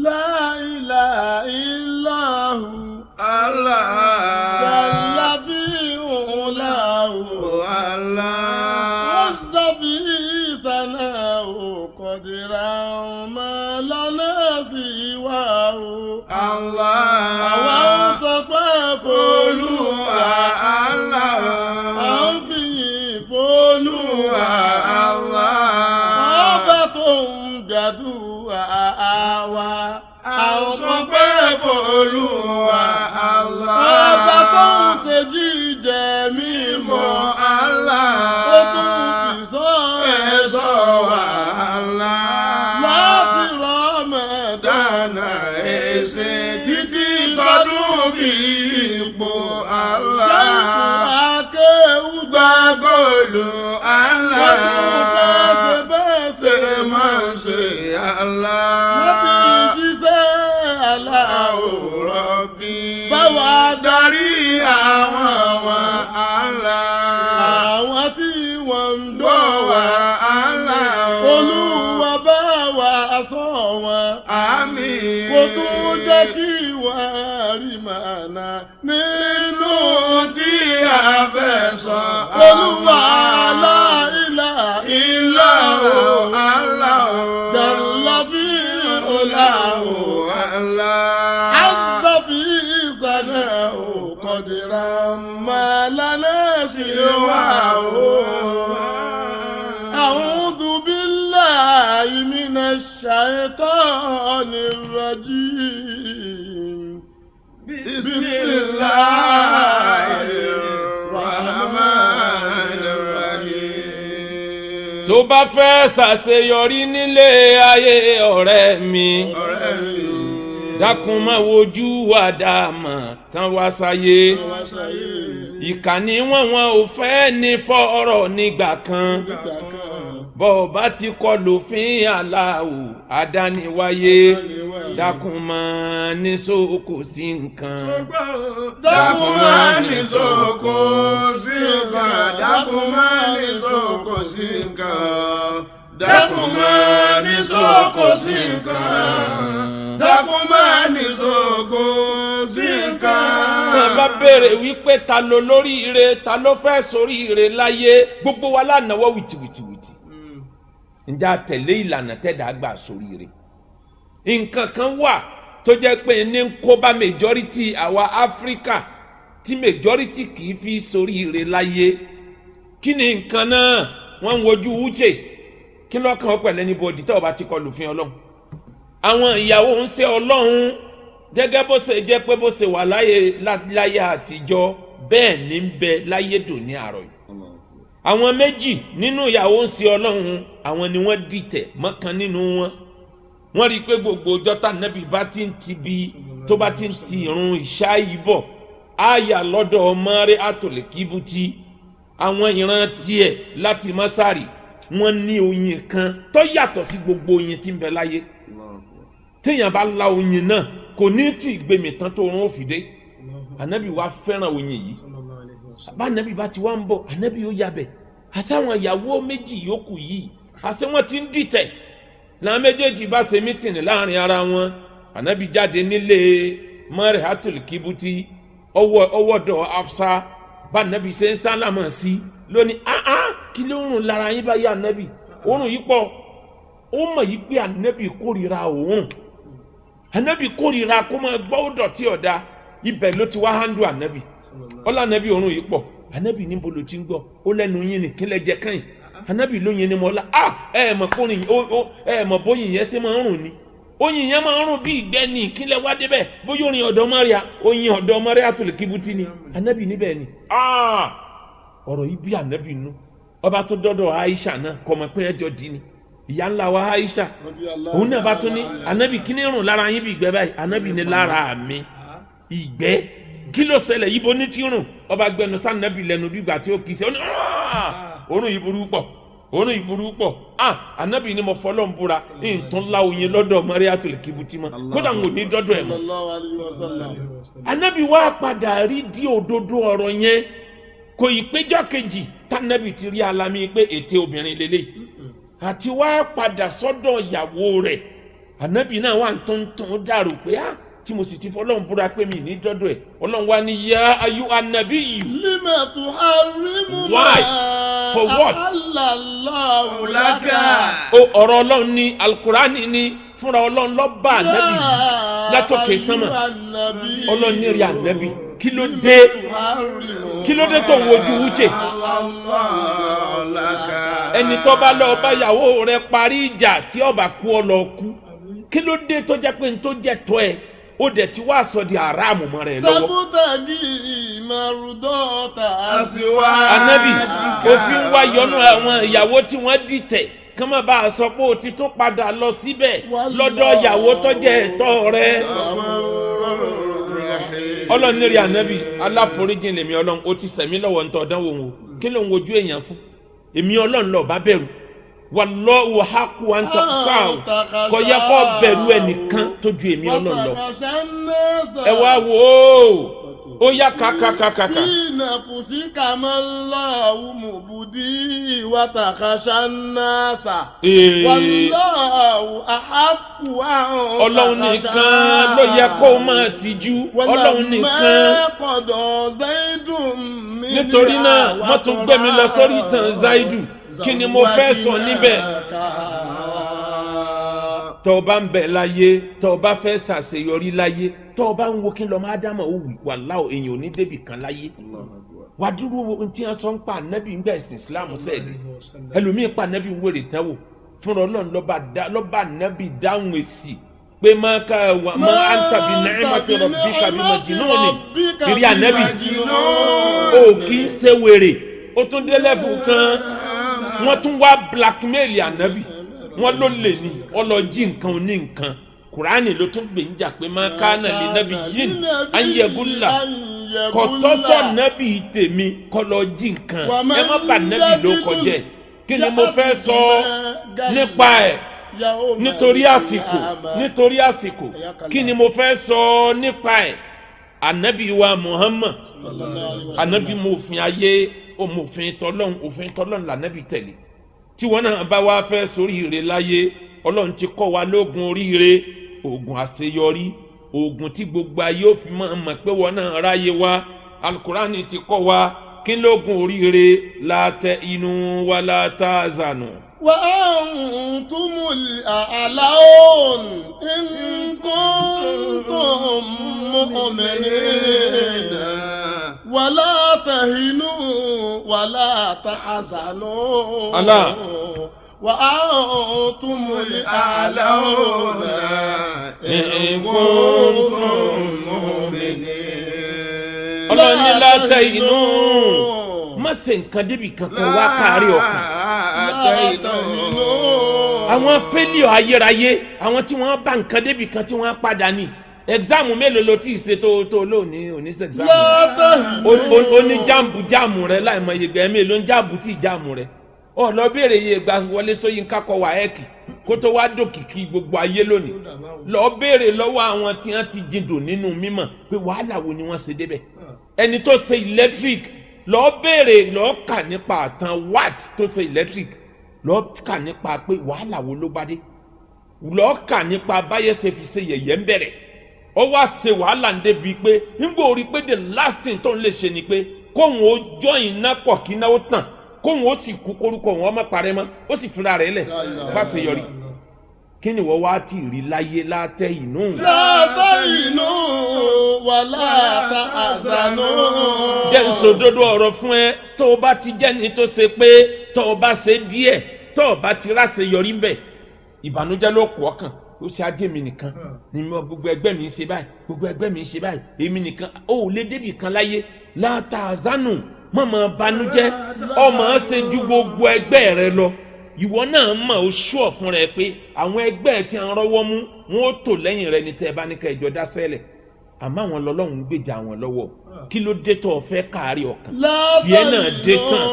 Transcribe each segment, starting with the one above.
لا إله إلا هو. Allah. جل في علاه. Allah. عز به ثناؤه قدرا ما لنا سواه. Allah. Àwa ń sọ pé Olúwa Allah. À ń fìyìn f'Olúwa. Allah. Ọba tó ń gbàdúrà wa. À ń sọ pé f'Olúwa Allah. Ọba tó ń ṣe jíjẹ mímọ́. Allah. Ó tún fi sọ Ẹ̀sọ́ wa Allah. Láti Ramadan. Dáná èsì títí tọdún fi ipò Allah. Ṣẹ́kù akéwùgbà. Gbàgọ́lù Allah. Wọ́n tún fẹ́ ṣe bẹ́ẹ̀ ṣe Ṣe máa ń ṣe Allah. Láti jíṣẹ́ aláwọ̀. Rabbi. Báwa darí àwọn wọn Allah. Àwọn tí wọ́n ń Gbọ́ dọ̀ wá wá. Allah. Olúwa bá wa sọ wọn. Àmín. Kò tún jẹ́ kí wọ́n rí màná nínú tí a fẹ́ sọ. Olúwa la ilaha Ilá o Allah o. jalla fi ulahu. Allah. Azza fi sana'u qadran ma lana siwahu. أعوذ بالله من الشيطان الرجيم. بسم الله الرحمن الرحيم. Tó bá fẹ́ ṣàṣeyọrí nílé ayé, ọ̀rẹ́ mi, Ọ̀rẹ́ mi. dákun má wojú àdàmọ̀ tán wá sáyé. Wá sáyé. Ìkànnì wọn, wọn ò fẹ́ ní fọ́ọ̀rọ̀ nígbà kan. Nígbà kan. Bọ́ ọ bá ti kọ lófin aláwò àdániwáyé, dákun mọ́ ní sóko sí nǹkan. Dákun máa ní sóko sí nǹkan. Dákun máa ní sóko sí nǹkan. Dákun máa ní sóko sí nǹkan. Dákun máa ní sóko sí nǹkan. Tán bá béèrè wípé ta ló lórí ire, ta ló fẹ́ sórí ire láyé, gbogbo wa lánàá wìtìwìtìwìtì. Ǹjẹ́ a tẹ̀lé ìlànà tẹ́dà gbà sórí ire? Nǹkan kan wà tó jẹ́ pé ní ń kó bá majority àwa Áfíríkà, tí majority kì í fi sórí ire láyé. Kí ni nǹkan náà? Wọ́n ń wojú Uche. Kí lọ́kàn ó pẹ̀lẹ́ níbo tó o bá ti kọlù fún Ọlọ́run? Àwọn ìyàwó ń ṣe Ọlọ́run, gẹ́gẹ́ bó ṣe jẹ́ pé bó ṣe wà láyé láyé àtijọ́, bẹ́ẹ̀ ní ń bẹ láyé dòní àárọ̀ yìí. Àwọn méjì nínú ìyàwó ń ṣe Ọlọ́run, àwọn ni wọ́n dìtẹ̀ mọ́kàn nínú wọn. Wọ́n rí i pé gbogbo ọjọ́ tá nẹ́bí bá ti ń ti bi tó bá ti ń ti irun ìṣá yìí bọ̀, àyà lọ́dọ̀ mọ́rẹ́ àtòlẹ́kíbutì, àwọn ìran tiẹ̀ láti mọ́sárì, wọ́n ní oyin kan tó yàtọ̀ sí gbogbo oyin tí ń bẹ láyé. Téèyàn bá la oyin náà, kò ní tí ì gbẹmí tán tó rún òfìdé. Ànábì wa fẹ́ràn oyin yìí. Bá ànábì bá ti wá ń bọ̀, ànábì yóò yabẹ̀. Àti àwọn ìyàwó méjì yòókù yìí, àti wọ́n ti ń dìtẹ̀. Làwọn méjèèjì bá ṣe meeting láàrin ara wọn. Ànábì jáde nílé mọ́rẹ̀ kíbútì, ọwọ́ ọwọ́dọ̀ Afsa. Bá ànábì ṣe ń sálámà sí lónìí, áá, kí ló ń rùn lára yín báyìí, ànábì? Òórùn yìí pọ̀. Ó mọ̀ yìí pé ànábì kórìíra òórùn, ànábì kórìíra kó máa gbọ́ ó dọ̀tí ọ̀dà. Ibẹ̀ ló ti wá handle ànábì. Ọlá ànábì, òórùn yìí pọ̀. Ànábì, níbo ló ti ń gbọ́? Ó lẹ́nu yín ni. Kí lẹ jẹ kẹ́yìn? Ànábì lóyin ni mo la. Ah, ẹ mọ̀ kórìn ó, ẹ mọ̀ bóyin yẹn ṣe máa ń rùn ni. Oyin yẹn máa ń rùn bí ìgbẹ́ ni. Kí lẹ wá débẹ̀? Bóyá orin ọ̀dọ́ Maria, oyin ọ̀dọ́ Maria tó lè kíbutí ni. Ànábì níbẹ̀ ni. Ah, ọ̀rọ̀ yìí bí ànábì nú. Ọba tó dọ́dọ̀ Aisha náà, kọ̀ mọ̀ pé ẹjọ́ di ni ìyá ńlá wa Aisha. Òun náà bá tún ní, ànábì, kí ni rùn lára yín bí ìgbẹ́ báyìí? Ànábì ní, lára mi ìgbẹ́? Kí ló ṣẹlẹ̀? Yíbo ní tí rùn? Ọba gbẹnu sànàbì lẹ́nu bí ìgbà tí ó kì í ṣe. Ó ní, òórùn yìí burú pọ̀, òórùn yìí burú pọ̀. Ah, ànábì ni mo fọlọ́ ń búra, ntún la oyin lọ́dọ̀ Mariatul Kibuti mọ́, kódà ń wò ní dọ́dọ̀ ẹ̀ mọ́. Sallallahu alayhi wa sallam. Ànábì wa padà rí di òdodo ọ̀rọ̀ yẹn. Kò ì péjọ kejì tànàbì ti rí alami pé ète obìnrin lélẹ̀ àti wá padà sọ́dọ̀ ìyàwó rẹ̀. Ànábì náà wà tó ń tún dàrú pé á tí mo sì ti fọlọ́run búra pé mi ní dọ́dọ̀ ẹ̀. Ọlọ́run wa ní yá ayú ànábì yìí. Lima tuharrimu ma Why? For what? ahallallahu laka. Ó ọ̀rọ̀ Ọlọ́run ní Alukurani ní fúnra Ọlọ́run ló bá ànábì yìí látòkè sánmà. Ọlọ́run ní rí ànábì, kí ló dé, kí ló dé tó ń wojú wúche ẹni tó bá lọ bá ìyàwó rẹ̀ parí ìjà, tí ó bá kú, ọ lọ kú? Kí ló dé tó jẹ́ pé n tó jẹ́ tọ́ ẹ, ó dẹ̀ ti wá sọ di aráàmù mọ́ rẹ̀ lọ́wọ́? Tabtagi mardata. Anabi, òfin wa yọnu àwọn ìyàwó tí wọ́n dìtẹ̀ kí wọ́n bá a sọ pé o ti tún padà lọ síbẹ̀ lọ́dọ̀ ìyàwó tó jẹ́ ẹ̀tọ́ rẹ̀. Ọlọ́run ní rí anabi, aláforíjìn lèmi Ọlọ́run. O ti sẹ̀mí lọ́wọ́ ntọ́ dánwò wò. Kí ló ń wojú èèyàn fún? Èmi Ọlọ́run lọ́ọ́ bá bẹ̀rù. Wallahu haqqu an takhshahu. Kò yẹ kó bẹ̀rù ẹnìkan tó ju èmi Ọlọ́run lọ. Ẹ wá wò ó, ó yá kàkàkàkàkà. Fi nafsika mallahu mubdi wa takhsha nnasa. Wallahu ahaqqu an. Ọlọ́run nìkan ló yẹ kó o máa tijú, Ọlọ́run nìkan. Qada Zaidun minha. Nítorí náà, wọ́n tún gbé mi lọ sórí ìtàn Zaidu. Kí ni mo fẹ́ sọ níbẹ̀? Tọ́ ọ bá ń bẹ láyé, tọ́ ọ bá fẹ́ ṣàṣeyọrí láyé, tọ́ ọ bá ń wo kí lọ́mọ ádámà ó wù, wàláhì, èèyàn ò ní débì kan láyé. Wà á dúró wo ohun tí wọ́n sọ ń pa ànábì ń bẹ̀ sìn Islam sẹ́ẹ̀dì. Ẹlòmíín pa ànábì ń wèrè tán wò fúnra Ọlọ́run lọ́ba ànábì dáhùn èsì pé má ká wà má anta bi ni'mati rabbika bi majnun. Ìrí ànábì, o kì í ṣe wèrè. Ó tún dé level kan, wọ́n tún wá blackmail ànábì, wọ́n ló lè ní wọ́n lọ jí nǹkan ní nǹkan. Kùránì ló tún gbè ń jà pé ma kana li nabiyyin an yagulla. Kò tọ́sọ̀ nábì tèmi kọ́ lọ jí nǹkan. Ẹ má bà nábì ló kọjẹ́. Kí ni mo fẹ́ sọ nípa ẹ̀ nítorí àsìkò? Nítorí àsìkò, kí ni mo fẹ́ sọ nípa ẹ̀? Ànábì wa Muhammad, ànábì mo òfin ayé, òmòfin tọlọ́hun, òfin tọlọ́hun lànábì tẹ̀lé. Tí wọn náà bá wá fẹ́ sóríire láyé, Ọlọ́run ti kọ́ wa lóògùn oríire, oògùn àṣeyọrí, oògùn tí gbogbo ayé ó fi máa mọ̀ pé wọn náà ráyé wa. Alukurani ti kọ́ wa kí lóògùn oríire: la tahinu wala tahzanu. وأنتم الأعلون إن كنتم مؤمنين ولا تهنوا ولا تحزنوا. الله. وأنتم الأعلون إن كنتم مؤمنين. Ọlọ́run ní la tahinu, má ṣe nǹkan débi kankan wá kárí ọkàn. لا تهنوا. Àwọn failure ayérayé, àwọn tí wọ́n bá nǹkan débi kan tí wọ́n padà ní exam mélòó ló tí ì ṣe tó lónìí òní ṣe exam? لا تهنوا. Ó ní JAMB, JAMB rẹ láìmọ̀ iye gbẹ mélòó ń JAMB tí JAMB rẹ ọ lọ béèrè iye ìgbà Wọlé Ṣóyínká kọ WAEC kó tó wá dòkìkí gbogbo ayé lónìí. Lọ béèrè lọ́wọ́ àwọn tí wọ́n ti jìndò nínú mímọ̀ pé wàhálà wo ni wọ́n ṣe débẹ̀. Ẹni tó ṣe electric, lọ béèrè, lọ kà nípa àtàn watt tó ṣe electric, lọ kà nípa pé wàhálà wo ló bá dé, lọ kà nípa báyẹ̀ ṣe fi ṣe yẹ̀yẹ́ ń bẹ̀rẹ̀. Ó wá ṣe wàhálà ń débi pé nígbà orí pé the last thing tó ń lè ṣe ni pé kóun ó join iná pọ̀ kí iná ó tàn, kóun ó sì kú, kórúkọ òun ọmọ parẹ́ mọ́. Ó sì fúnra rẹ̀ lẹ̀ fàṣeyọrí. Kí ni wọ́n wá tì rí láyé látẹ̀ inú? لا تهنوا ولا تحزنوا. Jẹ́ ń sòdodo ọ̀rọ̀ fún ẹ. Tó o bá ti jẹ́ ní tó ṣe pé tó o bá ṣe díẹ̀, tó o bá ti ráṣeyọrí ń bẹ̀, ìbànújẹ́ ló kù ọkàn. Ó ṣe ajé mi nìkan ni mo, gbogbo ẹgbẹ́ mi ń ṣe báyìí, gbogbo ẹgbẹ́ mi ń ṣe báyìí, èmi nìkan. Ó ò lè débì kan láyé. La tahzanu, mọ̀mọ́ banújẹ́. Ọmọ ṣe ju gbogbo ẹgbẹ́ rẹ lọ. Ìwọ náà mọ̀, ó ṣùọ̀ fún rẹ pé àwọn ẹgbẹ́ tí ń rọ́wọ́ mú wọn ó tò lẹ́yìn rẹ ní tẹ́ ẹ bá ní ká ẹjọ́ dá sẹ́lẹ̀. Àmọ́ àwọn lọ́lọ́run ń gbèjà àwọn lọ́wọ́. Kí ló dé tó o fẹ́ káàárẹ̀ ọkàn tiẹ̀ náà dé tán?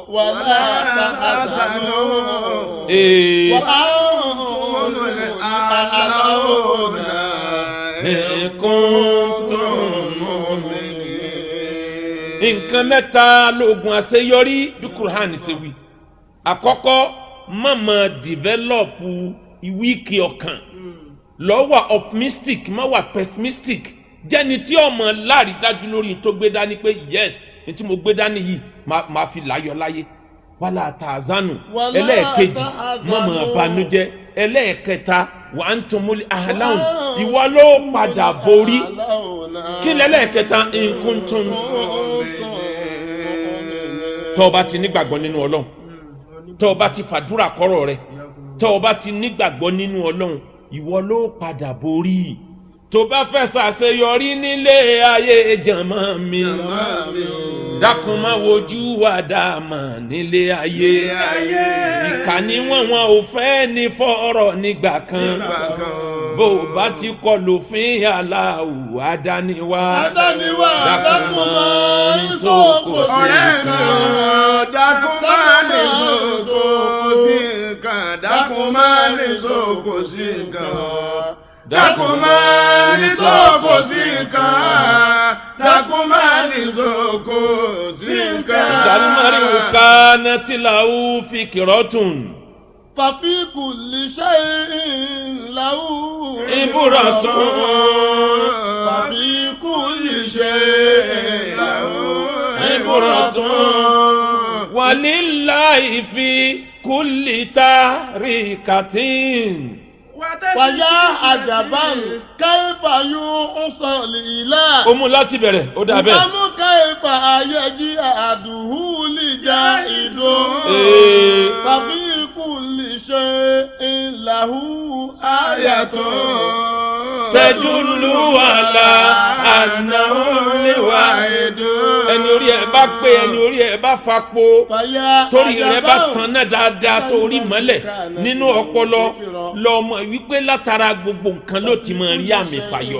ولا تحزنوا. Ee. وأنتم الأعلون إن كنتم nǹkan mẹ́ta lóògùn àṣeyọrí bí Quran ṣe wí. Àkọ́kọ́, má máa develop Ìwíkì ọkàn lọ wà optimistic, má wà pessimistic. Jẹ́ni tí ọmọ láàrídájú lórí tó gbé dání pé yes, ní tí mo gbé dání yìí máa fi láyọ̀ láyé. Wala tahzanu. Wala Ẹlẹ́ẹ̀kejì, tahzanu. mọ̀mọ́ banújẹ́. Ẹlẹ́ẹ̀kẹta, wa antumul a'laun, ìwọ ló padà borí. Kí lẹ́lẹ́ẹ̀kẹta? In kuntum, tọ́ ọ bá ti nígbàgbọ́ nínú Ọlọ́run, tọ́ ọ bá ti fàdúrà kọ́rọ̀ rẹ, tọ́ ọ bá ti nígbàgbọ́ nínú Ọlọ́run, ìwọ ló padà borí. Tó bá fẹ́ ṣàṣeyọrí nílé ayé, jàmọ́ mi, dákun má wojú wa dàmà nílé ayé. Ìkà ni wọ́n, wọn ò fẹ́ ní fọ́rọ̀ nígbà kan. Bó o bá ti kọ lòfin Aláwù adániwá, Adániwá, dákun dákun má má ní ní sóko sóko sí Ọ̀rẹ́ mi nǹkan. ò, dákun má ní sóko sí nǹkan, dákun má ní sóko sí nǹkan, dákun má ní sóko sí nǹkan, dákun má ní sóko sí nǹkan. Ìdálùmárì kanat lahu fikratun. ففي كل شيء له Ibratun. ففي كل شيء له عبرة. ولله في كل تاركة. ويا عجبا كيف يوصل إلى Ó mú láti bẹ̀rẹ̀, ó dà bẹ́ẹ̀. أم كيف يجعله لجائد. ففي كل شيء له آية تدل على أنه الواحد. Ẹni orí ẹ bá pé, ẹni orí ẹ bá fapò, فيا torí rẹ bá عجبا tan náà dáadáa, torí mọ́lẹ̀ nínú ọpọlọ lọ́mọ wípé látara gbogbo nǹkan ló ti máa rí àmì fàyọ.